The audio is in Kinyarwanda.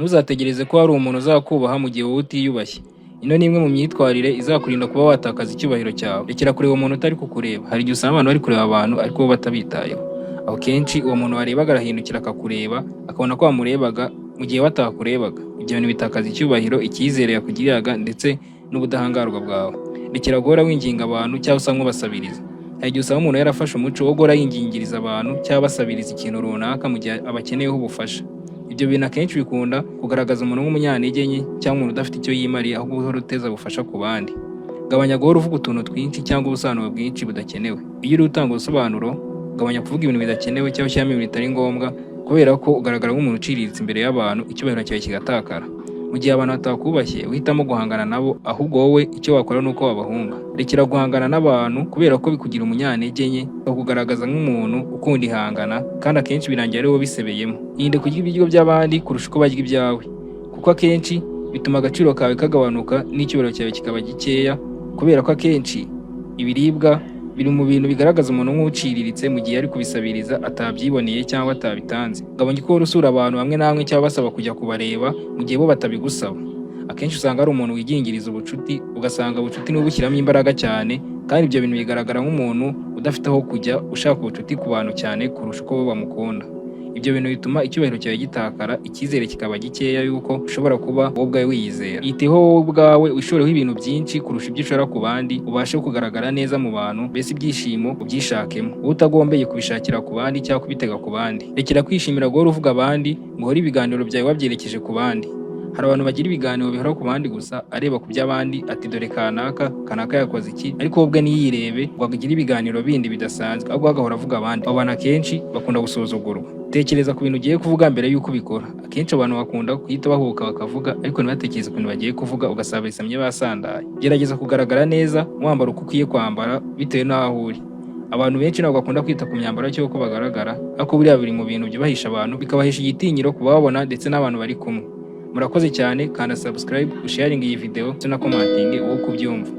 Ntuzategereze ko hari umuntu uzakubaha mu gihe wowe utiyubashye. Ino ni imwe mu myitwarire izakurinda kuba watakaza icyubahiro cyawe. Rekera kureba umuntu utari kukureba. Hari igihe usanga abantu bari kureba abantu ariko bo batabitayeho. Aho kenshi uwo muntu warebaga arahindukira akakureba, akabona ko wamurebaga mu gihe we atakurebaga. Ibyo bintu bitakaza icyubahiro, icyizere yakugiriraga ndetse n'ubudahangarwa bwawe. Rekera guhora winginga abantu cyangwa usa nk'ubasabiriza. Hari igihe usanga umuntu yarafashe umuco wo guhora yingingiriza abantu cyangwa abasabiriza ikintu runaka mu gihe abakeneyeho ubufasha. Ibyo bintu akenshi bikunda kugaragaza umuntu nk'umunyantege nke cyangwa umuntu udafite icyo yimariye, ahubwo uhora uteza ubufasha ku bandi. Gabanya guhora uvuga utuntu twinshi cyangwa ubusobanuro bwinshi budakenewe. Iyo uri gutanga ubusobanuro, gabanya kuvuga ibintu bidakenewe cyangwa ushyiramo ibintu bitari ngombwa, kubera ko ugaragara nk'umuntu uciriritse imbere y'abantu, icyubahiro cyawe kigatakara. Mu gihe abantu batakubashye, uhitamo guhangana nabo, ahubwo wowe icyo wakora ni uko wabahunga. Rekera guhangana n'abantu kubera ko bikugira umunyantege nke, bakakugaragaza nk'umuntu ukunda ihangana, kandi akenshi birangira ari wowe ubisebeyemo. Irinde kurya ibiryo by'abandi kurusha uko barya ibyawe, kuko akenshi bituma agaciro kawe kagabanuka n'icyubahiro cyawe kikaba gikeya, kubera ko akenshi ibiribwa biri mu bintu bigaragaza umuntu nk'uciriritse mu gihe ari kubisabiriza atabyiboneye cyangwa atabitanze. Gabanya uko uhora usura abantu bamwe na bamwe cyangwa basaba kujya kubareba mu gihe bo batabigusaba. Akenshi usanga ari umuntu wigingiriza ubucuti, ugasanga ubucuti niwe ubushyiramo imbaraga cyane, kandi ibyo bintu bigaragara nk'umuntu udafite aho kujya, ushaka ubucuti ku bantu cyane kurusha uko bo bamukunda. Ibyo bintu bituma icyubahiro cyawe gitakara, icyizere kikaba gikeya yuko ushobora kuba wowe ubwawe wiyizera. Yiteho wowe ubwawe, wishoreho ibintu byinshi kurusha ibyo ushora ku bandi, ubashe kugaragara neza mu bantu, mbese ibyishimo ubyishakemo, wowe utagombeye kubishakira ku bandi cyangwa kubitega ku bandi. Rekera kwishimira guhora uvuga abandi, ngo uhore ibiganiro byawe wabyerekeje ku bandi. Hari abantu bagira ibiganiro bihora ku bandi gusa, areba ku by'abandi ati: "Dore kanaka, kanaka yakoze iki," ariko wowe ubwe ntiyirebe ngo agire ibiganiro bindi bidasanzwe, ahubwo agahora avuga abandi. Abo bantu akenshi bakunda gusuzugurwa. Tekereza ku bintu ugiye kuvuga mbere y'uko ubikora. Akenshi abantu bakunda guhita bahubuka bakavuga, ariko ntibatekereze ku bintu bagiye kuvuga, ugasanga bisamye basandaye. Gerageza kugaragara neza, wambara uko ukwiye kwambara bitewe n'aho uri. Abantu benshi ntabwo bakunda kwita ku myambaro cyangwa uko bagaragara, ariko buriya biri mu bintu byubahisha abantu, bikabahesha igitinyiro ku bababona ndetse n'abantu bari kumwe. Murakoze cyane. Kanda subscribe, usharinge iyi video ndetse na commenting wowe uko ubyumva.